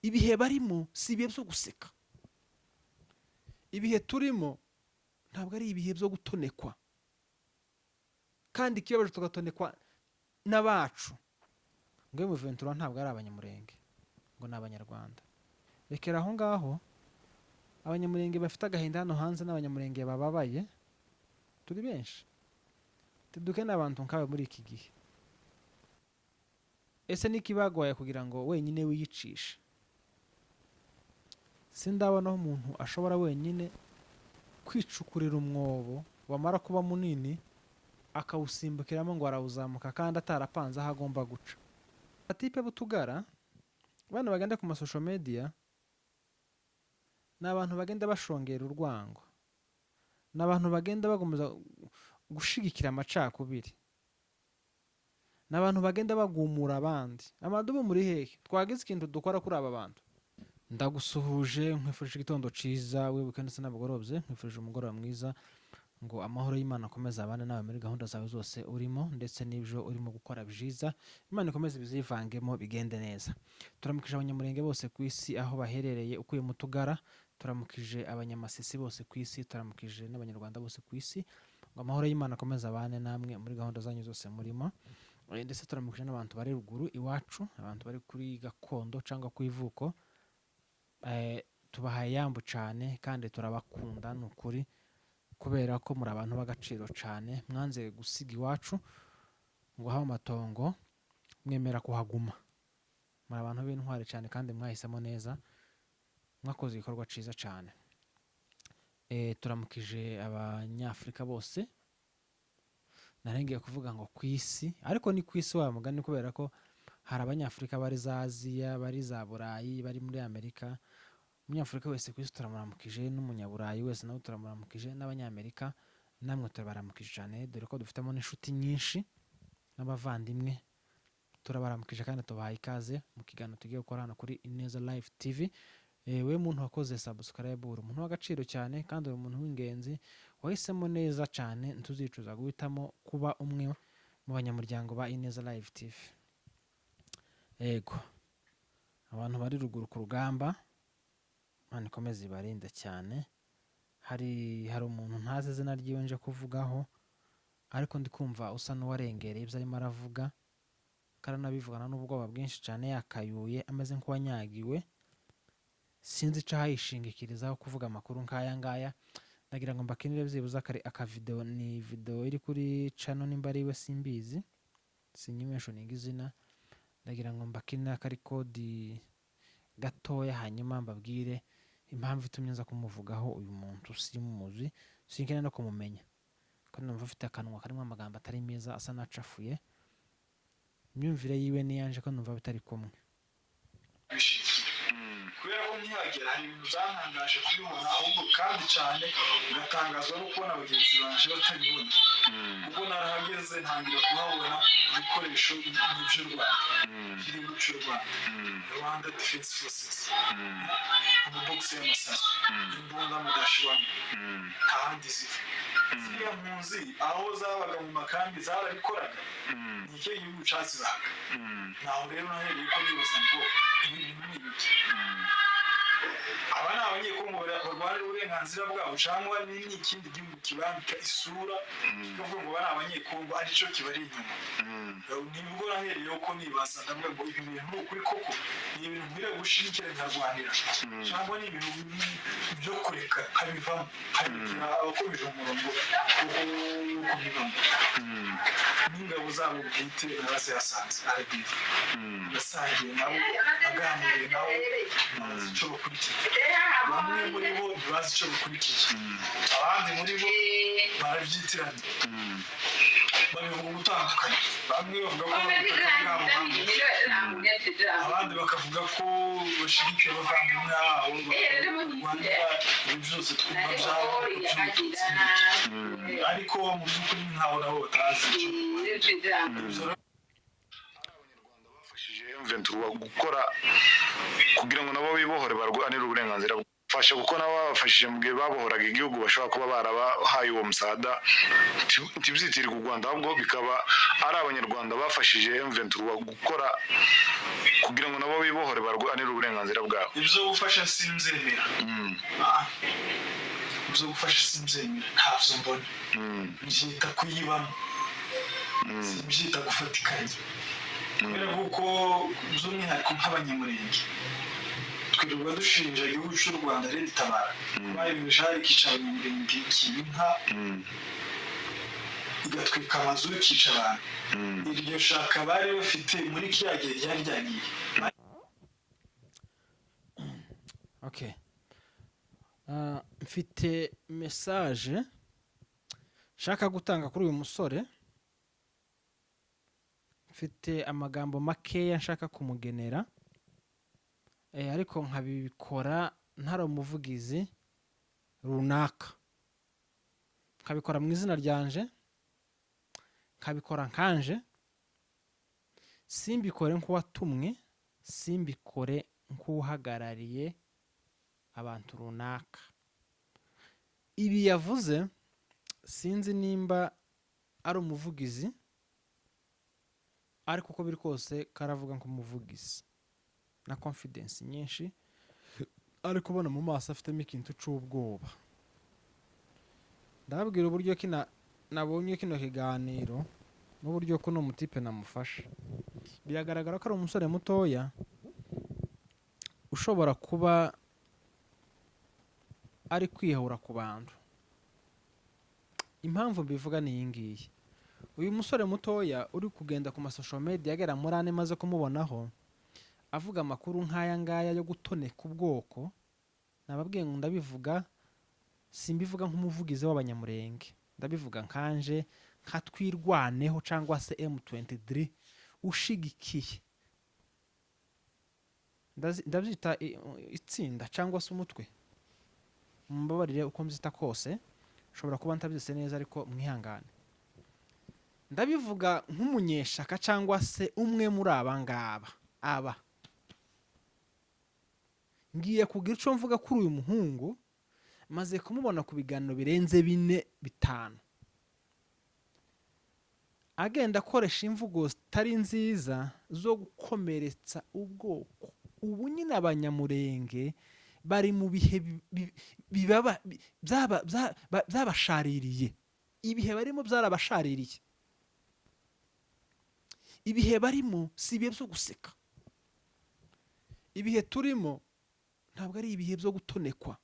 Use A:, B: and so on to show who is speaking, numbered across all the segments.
A: Ibihe barimo si ibihe byo guseka. Ibihe turimo ntabwo ari ibihe byo gutonekwa, kandi ikibabaje tugatonekwa n'abacu. Ngo M23 ntabwo ari Abanyamurenge, ngo ni Abanyarwanda. Rekera aho ngaho. Abanyamurenge bafite agahinda hano hanze n'Abanyamurenge bababaye turi benshi. Tuduke n'abantu nkawe muri iki gihe. Ese niki bagoye kugira ngo wenyine wiyicishe? Sindabona aho umuntu ashobora wenyine kwicukurira umwobo, wamara kuba munini akawusimbukiramo ngo arawuzamuka, kandi atarapanze aho agomba guca. Atipe b'utugara bano bagenda ku ma social media ni abantu bagenda bashongera urwango, ni abantu bagenda bagomeza gushigikira amacakubiri, ni abantu bagenda bagumura abandi. Amadubu muri hehe? Twagize ikintu dukora kuri aba bantu. Ndagusuhuje, nkwifurije igitondo ciza, wibuke ndetse n'abagorobye, nkwifurije umugoroba mwiza, ngo amahoro y'Imana akomeze abane nawe muri gahunda zawe zose urimo, ndetse n'ibyo urimo gukora byiza, Imana ikomeze bizivangemo bigende neza. Turamukije Abanyamurenge bose ku isi aho baherereye, ukuye mu tugara. Turamukije Abanyamasisi bose ku isi, turamukije n'Abanyarwanda bose ku isi, ngo amahoro y'Imana akomeze abane namwe muri gahunda zanyu zose murimo. Ndetse turamukije n'abantu bari ruguru iwacu, abantu bari kuri gakondo cyangwa ku ivuko. Tubahaye yambu cyane kandi turabakunda, ni ukuri, kubera ko muri abantu b'agaciro cyane. Mwanze gusiga iwacu ngo habe amatongo, mwemera kuhaguma. Muri abantu b'intwari cyane kandi mwahisemo neza, mwakoze igikorwa cyiza cyane. Turamukije Abanyafurika bose. Narengeye kuvuga ngo ku isi, ariko ni ku isi wa mugani, kubera ko hari Abanyafurika bari za Aziya, bari za Burayi, bari muri Amerika. Umunyafurika wese ku isi turamuramukije, n'Umunyaburayi wese nawe turamuramukije, n'Abanyamerika namwe turabaramukije cyane, dore ko dufitemo n'inshuti nyinshi n'abavandimwe. Turabaramukije kandi tubahaye ikaze mu kiganiro tugiye gukora hano kuri Ineza Live TV. We muntu wakoze subscribe, uri umuntu w'agaciro cyane kandi uri umuntu w'ingenzi, wahisemo neza cyane. Ntuzicuza guhitamo kuba umwe mu banyamuryango ba Ineza Live TV. Yego, abantu bari ruguru ku rugamba, Imana ikomeze ibarinde cyane. Hari umuntu ntazi izina ryiwe nje kuvugaho, ariko ndi kumva usa n'uwarengereye ibyo arimo aravuga, karanabivugana n'ubwoba bwinshi cyane, yakayuye ameze nk'uwanyagiwe. Sinzi icyo ahayishingikirizaho kuvuga amakuru nk'aya ngaya. Ndagira ngo mbakinire byibuze akavideo. Ni video iri kuri channel, nimba ari we simbizi, sinyimentioninga izina. Ndagira ngo mbakinire akarekodi gatoya, hanyuma mbabwire impamvu itumye nza kumuvugaho. Uyu muntu simuzi, sinkeneye no kumumenya, ko numva afite akanwa karimo amagambo atari meza, asa n'acafuye. Imyumvire yiwe n'iyanje ko numva bitari kumwe.
B: Bishingiye kubera ko nkihagera hari ibintu byantangaje kubibona, ahubwo kandi cyane ngatangazwa no kubona bagenzi banje batabibona, kuko narahageze ntangira kuhabona ibikoresho by'u Rwanda, by'igihugu cy'u Rwanda, Rwanda Defense Forces, amabogisi y'amasasu, imbunda, amadashiwani, nta handi ziva. Ziriya mpunzi aho zabaga mu makambi zarabikoraga? Ni ikihe gihugu cyazibahaga? Naho rero nahereye ko nibaza ngo ibi bintu ni ibiki? Aba ni Abanyekongo barwanira uburenganzira bwabo, cyangwa ni ikindi gihugu kibambika isura kikavuga ngo bari Abanyekongo, aricyo kibari inyuma? Nibwo nahereyeho ko nibaza, ndavuga ngo ibi bintu ni ukuri koko, ni ibintu nkwiriye gushyigikira nkarwanira, cyangwa ni ibintu byo kureka nkabivamo, nkabigira abakomeje umurongo wo kubivamo? N'ingabo zabo bwite narazihasanze, RDF. Nasangiye nabo, naganiriye nabo, bazi icyo bakurikiye. Bamwe muri bo ntibazi icyo bakurikiye, abandi muri bo barabyitiranya, babivuga ugutandukanye. Bamwe bavuga ko ari ubutaka bwabo bambuwe, abandi bakavuga ko bashyigikiye abavandimwe babo barwanira ibi byose twumva byabo by'ubututsi, ariko mu by'ukuri nkaho nabo batazi icyo ibyo.
C: Abanyarwanda bafashije M23 gukora kugira ngo nabo bibohore, barwanire uburenganzira. Kubafasha, kuko nabo babafashije mu gihe babohoraga igihugu, bashobora kuba barabahaye uwo musada, ntibyitirirwe u Rwanda, ahubwo bikaba ari Abanyarwanda bafashije M23 gukora kugira ngo nabo bibohore, barwanire uburenganzira bwabo.
B: Ibyo gufasha simbyemera. Ah, ibyo gufasha simbyemera, ntabyo mbona. Mbyita kuyibamo, simbyita gufatikanya, kubera kuko by'umwihariko nk'Abanyamurenge twirirwa dushinja igihugu cy'u Rwanda, RED Tabara, bayobeje ikica Abanyamurenge, ikiba inka, igatwika amazu, ikica abantu. Iryo shaka bari bafite muri kiriya gihe ryari ryagiye.
A: Okay. Mfite message nshaka gutanga kuri uyu musore. Mfite amagambo makeya nshaka kumugenera, ariko nkabikora ntari umuvugizi runaka, nkabikora mu izina ryanje, nkabikora nkanje, simbikore nk'uwatumwe, simbikore nk'uhagarariye abantu runaka. Ibi yavuze, sinzi nimba ari umuvugizi, ariko uko biri kose karavuga nk'umuvugizi na confidence nyinshi, ariko ubona mu maso afitemo ikintu c'ubwoba. Ndababwira uburyo kina nabonye kino kiganiro n'uburyo kuno mutipe namufasha. Biragaragara ko ari umusore mutoya ushobora kuba ari kwihura ku bantu. Impamvu mbivuga ni iyi ngiyi: uyu musore mutoya uri kugenda ku ma social media agera muri ane maze kumubonaho avuga amakuru nk'aya ngaya yo gutoneka ubwoko. Nababwiye ngo ndabivuga, simbivuga nk'umuvugizi w'Abanyamurenge, ndabivuga nkanje, nka Twirwaneho cyangwa se M23 ushigikiye. Ndabyita itsinda cyangwa se umutwe, mumbabarire uko mbyita kose, nshobora kuba ntabyise neza, ariko mwihangane. Ndabivuga nk'umunyeshaka cyangwa se umwe muri aba ngaba. Aba ngiye kugira icyo mvuga kuri uyu muhungu. Maze kumubona ku biganiro birenze bine, bitanu, agenda akoresha imvugo zitari nziza zo gukomeretsa ubwoko. Ubu nyine Abanyamurenge bari mu bihe byabashaririye. Ibihe barimo byarabashaririye. Ibihe barimo si ibihe byo guseka. Ibihe turimo ntabwo ari ibihe byo gutonekwa,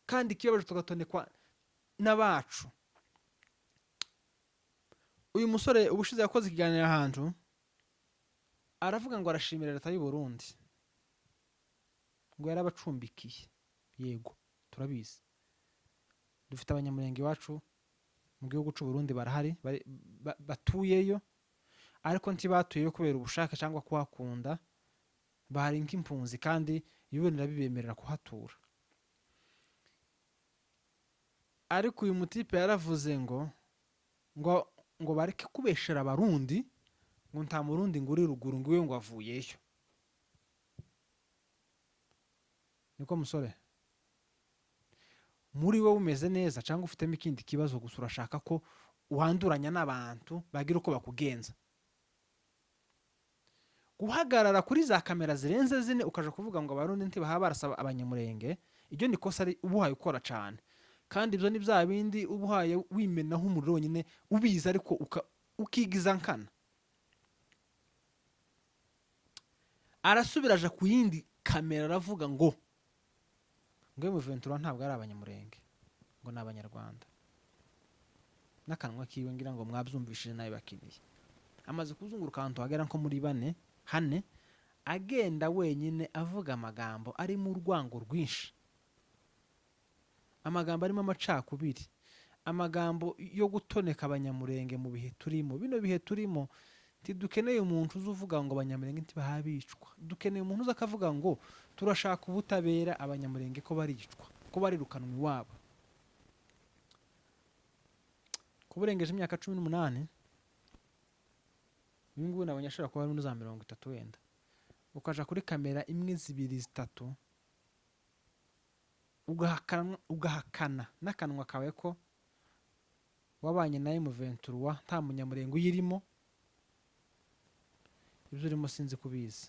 A: kandi ikibabaje tugatonekwa n'abacu. Uyu musore ubushize yakoze ikiganiro ahantu, aravuga ngo arashimira leta y'u Burundi, ngo yarabacumbikiye. Yego, turabizi, dufite Abanyamurenge iwacu mu gihugu cy'u Burundi, barahari, batuyeyo, ariko ntibatuyeyo kubera ubushake cyangwa kuhakunda. Bahari nk'impunzi, kandi UN irabibemerera kuhatura. Ariko uyu mutipe yaravuze ngo bareke kubeshera Abarundi, ngo nta Murundi ngo uri ruguru, ngo iwe ngo avuyeyo. Niko musore, muri wowe umeze neza cyangwa ufitemo ikindi kibazo? Gusa urashaka ko wanduranya n'abantu bagira uko bakugenza. Guhagarara kuri za kamera zirenze zine, ukaja kuvuga ngo Abarundi ntibahaba barasaba Abanyamurenge, iryo ni kosa uba uhaye ukora cyane. Kandi ibyo ni bya bindi uba uhaye wimenaho umuriro wenyine ubizi, ariko ukigiza nkana. Arasubira aja ku yindi kamera, aravuga ngo M23 ntabwo ari Abanyamurenge, ngo ni Abanyarwanda. N'akanwa kiwe ngira ngo mwabyumvishije nawe bakiriye. Amaze kuzunguruka ahantu hagera nko muri bane hane, agenda wenyine avuga amagambo arimo urwango rwinshi, amagambo arimo amacakubiri, amagambo yo gutoneka Abanyamurenge mu bihe turimo. Bino bihe turimo, ntidukeneye umuntu uza uvuga ngo Abanyamurenge ntibahabicwa. Dukeneye umuntu uza akavuga ngo turashaka ubutabera, Abanyamurenge ko baricwa, ko barirukanwa iwabo. Kuba urengeje imyaka 18, uyu nguyu nabonye ashobora kuba ari muri za 30 wenda, ukaja kuri kamera imwe, zibiri, zitatu. Ugahakana n'akanwa kawe ko wabanye na M23 nta Munyamurenge uyirimo. Ibyo urimo sinzi kubizi,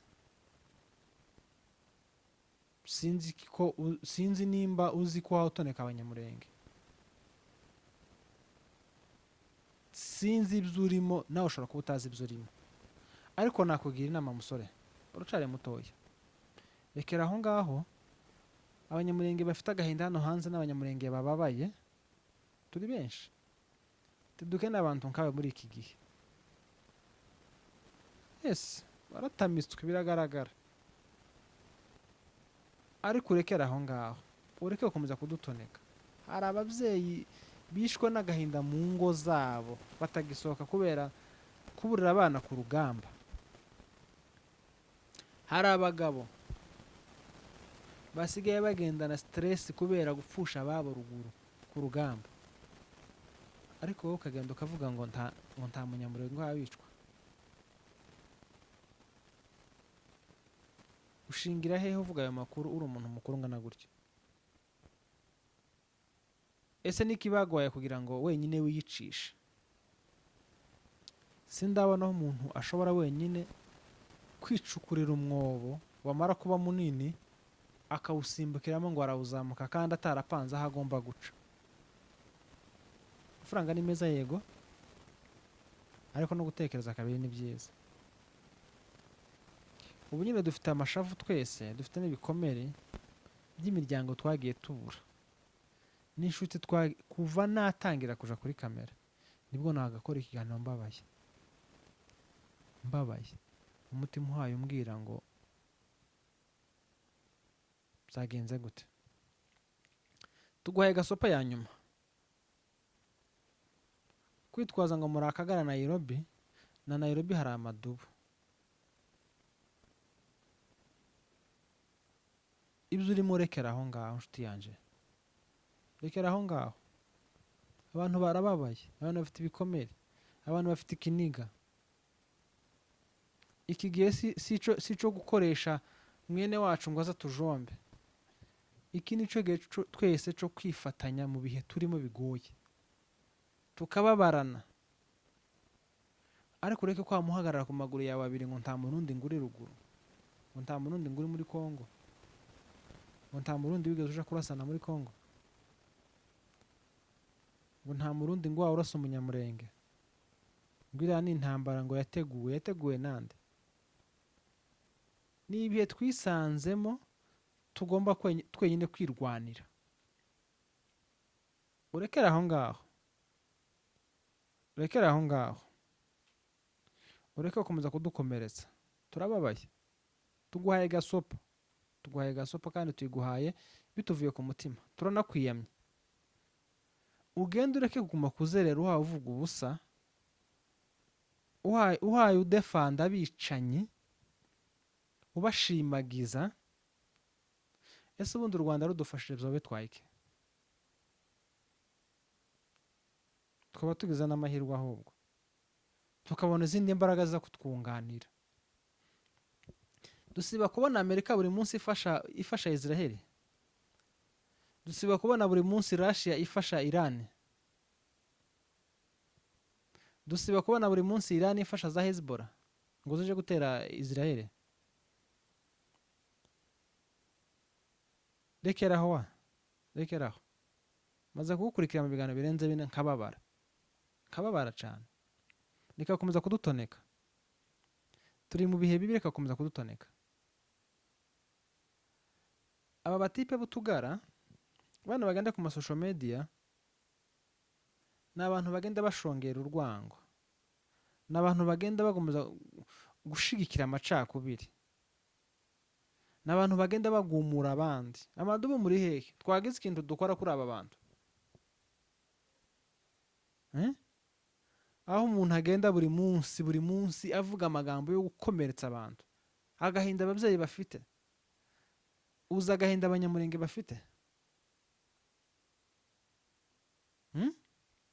A: sinzi nimba uzi ko wawutoneka Abanyamurenge. Sinzi ibyo urimo, nawe ushobora kuba utazi ibyo urimo, ariko nakugira inama, musore, uracari mutoya, rekera aho ngaho. Abanyamurenge bafite agahinda hano hanze n'Abanyamurenge bababaye turi benshi, tuduke n'abantu nkawe muri iki gihe. Yes, waratamitswe biragaragara, ariko urekere aho ngaho, ureke gukomeza kudutoneka. Hari ababyeyi bishwe n'agahinda mu ngo zabo batagisohoka kubera kuburira abana ku rugamba. Hari abagabo basigaye bagendana stress kubera gupfusha ababo ruguru ku rugamba, ariko wowe ukagenda ukavuga ngo nta Munyamurenge wabicwa. Ushingira hehe uvuga ayo makuru uri umuntu mukuru ungana gutya? Ese niki baguhaye kugira ngo wenyine wiyicishe? Sindabona aho umuntu ashobora wenyine kwicukurira umwobo wamara kuba munini akawusimbukiramo ngo arawuzamuka kandi atarapanze aho agomba guca. Amafaranga ni meza yego, ariko no gutekereza kabiri ni byiza. Ubu nyine dufite amashavu twese, dufite n'ibikomere by'imiryango twagiye tubura n'inshuti. Kuva natangira kuja kuri kamera nibwo nagakora ikiganiro mbabaye, mbabaye, umutima uhaye umbwira ngo byagenze gute. Tuguhaye gasopa ya nyuma. Kwitwaza ngo muri Akagara Nairobi, na Nairobi hari amadubu. Ibyo urimo rekera aho ngaho nshuti yanje, rekera aho ngaho. Abantu barababaye, abantu bafite ibikomere, abantu bafite ikiniga. Iki gihe si ico gukoresha mwene wacu ngo aze atujombe. Iki ni cyo gihe twese cyo kwifatanya mu bihe turimo bigoye, tukababarana, ariko ureke kwamuhagarara ku maguru yawe abiri ngo nta Murundi nguri ruguru, ngo nta Murundi nguri muri Kongo, ngo nta Murundi wigeze uja kurasana muri Kongo, ngo nta Murundi ngo waba urasa Umunyamurenge, ngo iriya ni intambara ngo yateguwe, yateguwe nande? Ni ibihe twisanzemo tugomba twenyine kwirwanira. Urekere aho ngaho, urekere aho ngaho, ureke gukomeza kudukomeretsa. Turababaye, tuguhaye gasopo, tuguhaye gasopo kandi tuyiguhaye bituvuye ku mutima, turanakwiyamye. Ugende ureke kuguma kuzerera uhawe uvuga ubusa, uhaye udefanda abicanyi, ubashimagiza. Ese ubundi u Rwanda rudufashije byaba bitwaye iki? Twaba tugize n'amahirwe ahubwo tukabona izindi mbaraga zo kutwunganira. Dusiba kubona Amerika buri munsi ifasha Israel, dusiba kubona buri munsi Russia ifasha Iran, dusiba kubona buri munsi Iran ifasha za Hezbollah ngo zije gutera Israel. Rekeraho wa, rekeraho. Maze kugukurikira mu biganiro birenze bine nkababara, nkababara cyane. Reka gukomeza kudutoneka, turi mu bihe bibi, reka gukomeza kudutoneka. Aba batipe b'utugara, bano bagenda ku ma social media, ni abantu bagenda bashongera urwango, ni abantu bagenda bagomeza gushigikira amacakubiri, ni abantu bagenda bagumura abandi. Amadubu muri hehe? Twagize ikintu dukora kuri aba bantu, Aho umuntu agenda buri munsi buri munsi avuga amagambo yo gukomeretsa abantu, agahinda ababyeyi bafite, uza agahinda Abanyamurenge bafite,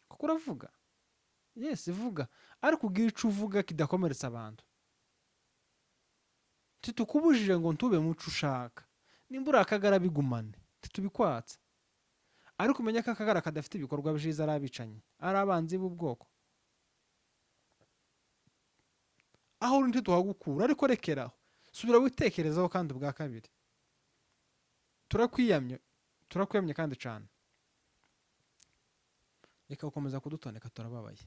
A: Kuko uravuga, yes vuga, ariko ugira ico uvuga kidakomeretsa abantu. Titukubujije ngo ntube muco ushaka, nimba uri Akagara bigumane, Ntitubikwatse, ariko umenye ko Akagara kadafite ibikorwa byiza, ari abicanyi, ari abanzi b'ubwoko. Aho uri ntituhagukura, ariko rekeraho, subira witekerezaho. Kandi ubwa kabiri turakwiyamye, turakwiyamye kandi cyane. Reka gukomeza kudutoneka, turababaye.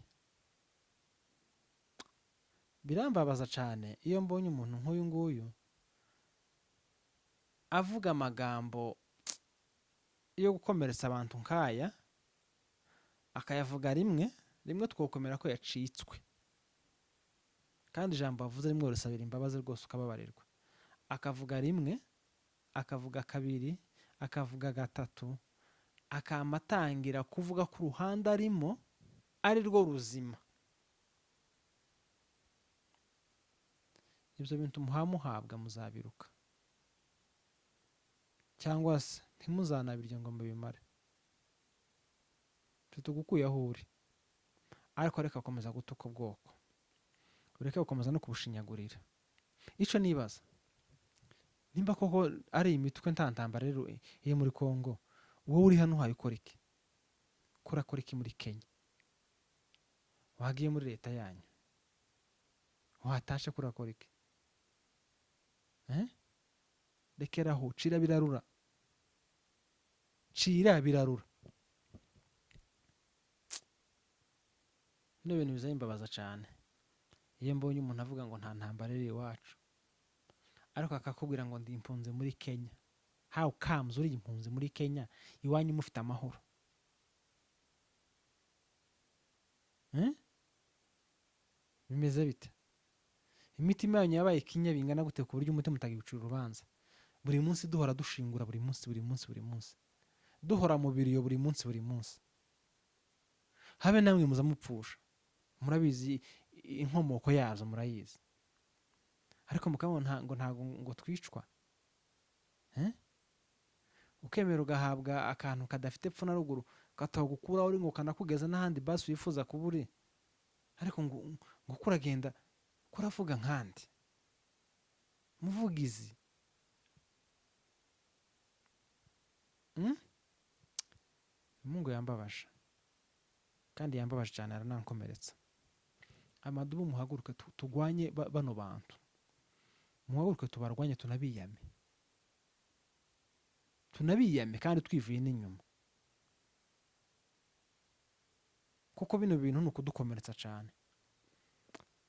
A: Birambabaza cyane iyo mbonye umuntu nk'uyu nguyu avuga amagambo yo gukomeretsa abantu nk'aya, akayavuga rimwe rimwe twokomera ko yacitswe. Kandi ijambo wavuze rimwe urasabira imbabazi rwose, ukababarirwa. Akavuga rimwe, akavuga kabiri, akavuga gatatu, akama atangira kuvuga ko uruhande arimo ari rwo ruzima. Ibyo bintu muhamuhabwa muzabiruka, cyangwa se ntimuzanabirye ngo mubimare. Tutugukuye aho uri, ariko reka gukomeza gutuka ubwoko, ureke gukomeza no kubushinyagurira. Icyo nibaza, nimba koko ari imitwe ntantambara rero iri muri Kongo, wowe uri hano uhaye ukora iki? Kurakora iki muri Kenya? Wagiye muri leta yanyu, watashe, kurakora iki? Rekeraho, cira birarura, cira birarura. Bino bintu bizabimbabaza cyane iyo mbonye umuntu avuga ngo nta ntambara iri iwacu, ariko akakubwira ngo ndi impunzi muri Kenya. How comes uri impunzi muri Kenya, iwanyu mufite amahoro? Bimeze bite? Imitima yanyu yabaye ikinya bingana gute ku buryo umutima utagicucira urubanza? Buri munsi duhora dushingura, buri munsi, buri munsi, buri munsi duhora mu biriyo, buri munsi, buri munsi. Habe namwe muza mupfusha, murabizi inkomoko yazo, murayizi, ariko mukabona ngo ntabwo ngo twicwa. Ukemera ugahabwa akantu kadafite epfo na ruguru, katagukuraho uri ngo kanakugeza n'ahandi basi wifuza kuba uri, ariko ngo kuragenda kuravuga nkandi muvugizi. Mungu yambabaje, kandi yambabaje cyane, aranankomeretsa. Amadubu, muhaguruke tugwanye bano bantu, muhaguruke tubarwanye, tunabiyame, tunabiyame kandi twivuye n'inyuma, kuko bino bintu ni ukudukomeretsa cyane.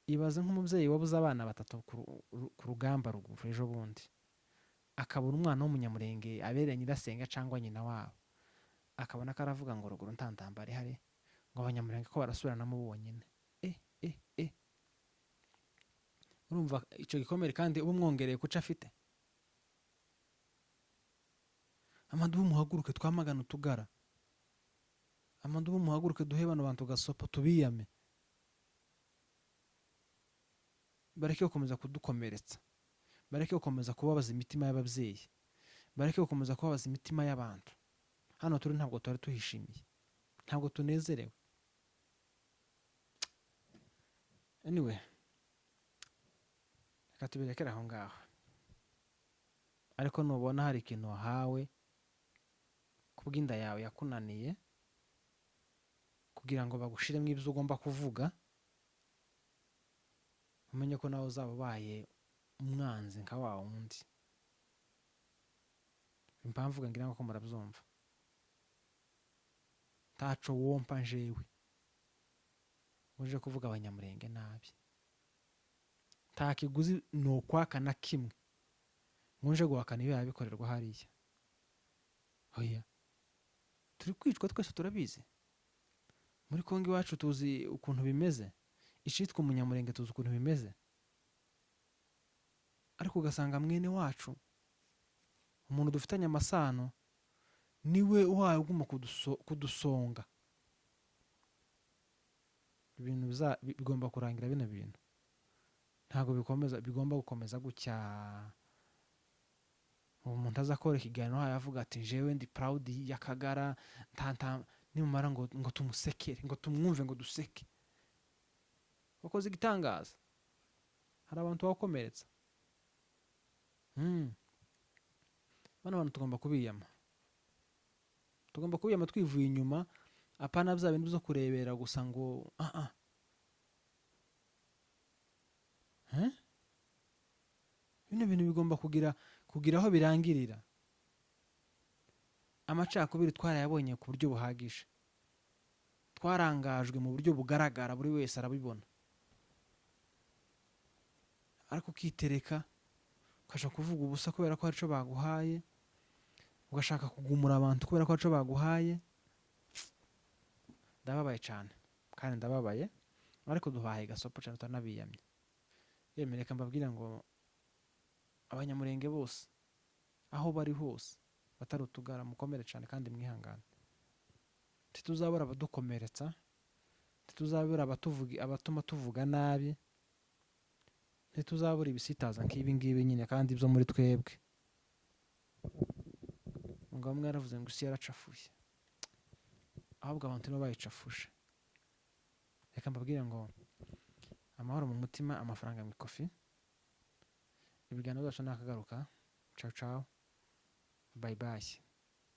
A: Ibaze nk'umubyeyi wabuze abana batatu ku rugamba ruguru ejo bundi, akabura umwana w'umunyamurenge abereye nyirasenga cyangwa nyina wabo, akabona ko aravuga ngo ruguru nta ntambara ihari, ngo abanyamurenge ko barasubiranamo bonyine. Urumva icyo gikomere, kandi uba umwongereye kuco afite. Amadubu, muhaguruke twamagana utugara. Amadubu, muhaguruke duhe bano bantu gasopo, tubiyame, bareke gukomeza kudukomeretsa, bareke gukomeza kubabaza imitima y'ababyeyi, bareke gukomeza kubabaza imitima y'abantu. Hano turi ntabwo twari tuhishimiye, ntabwo tunezerewe. Anyway, reka tubirekere aho ngaho. Ariko nubona hari ikintu wahawe kubw'inda yawe yakunaniye kugira ngo bagushiremo ibyo ugomba kuvuga, umenye ko nawe uzaba ubaye umwanzi nka wa wundi. Impamvu ngira ngo ko murabyumva, ntaco wompa njewe uje kuvuga abanyamurenge nabi, nta kiguzi nokwaka na kimwe nje guhakana ibyaha bikorerwa hariya. Oya, turi kwicwa twese turabizi. Muri Kongo iwacu tuzi ukuntu bimeze, icitwa umunyamurenge tuzi ukuntu bimeze, ariko ugasanga mwene wacu, umuntu dufitanye amasano, niwe uhaye uguma kudusonga. Ibintu bigomba kurangira. Bino bintu ntabwo bikomeza, bigomba gukomeza gutya. Umuntu aza akora ikiganiro avuga ati jewe ndi proud y'Akagara, nta nimumara ngo tumusekere, ngo tumwumve, ngo duseke. Wakoze igitangaza, hari abantu bakomeretsa. Bano bantu tugomba kubiyama. Tugomba kubiyama twivuye inyuma, apana bya bintu byo kurebera gusa ngo ah ah. Eh? Bino bintu bigomba kugira aho birangirira. Amacakubiri twarayabonye ku buryo buhagije, twarangajwe mu buryo bugaragara, buri wese arabibona. Ariko ukitereka ukashaka kuvuga ubusa kubera ko hari ico baguhaye, ugashaka kugumura abantu kubera ko hari ico baguhaye. Ndababaye cyane kandi ndababaye, ariko duhaye gasopo cyane, tutanabiyamye. Yemwe, reka mbabwire ngo Abanyamurenge bose aho bari hose batari utugara, mukomere cyane kandi mwihangane. Ntituzabura abadukomeretsa, ntituzabura abatuma tuvuga nabi, ntituzabura ibisitaza nk'ibi ngibi nyine kandi byo muri twebwe. Umugabo umwe yaravuze ngo isi yaracafuye, ahubwo abantu nibo bayicafuje. Reka mbabwire ngo amahoro mu mutima, amafaranga mu ikofi. Ibiganiro byacu nakagaruka. Ciao ciao, bye bye.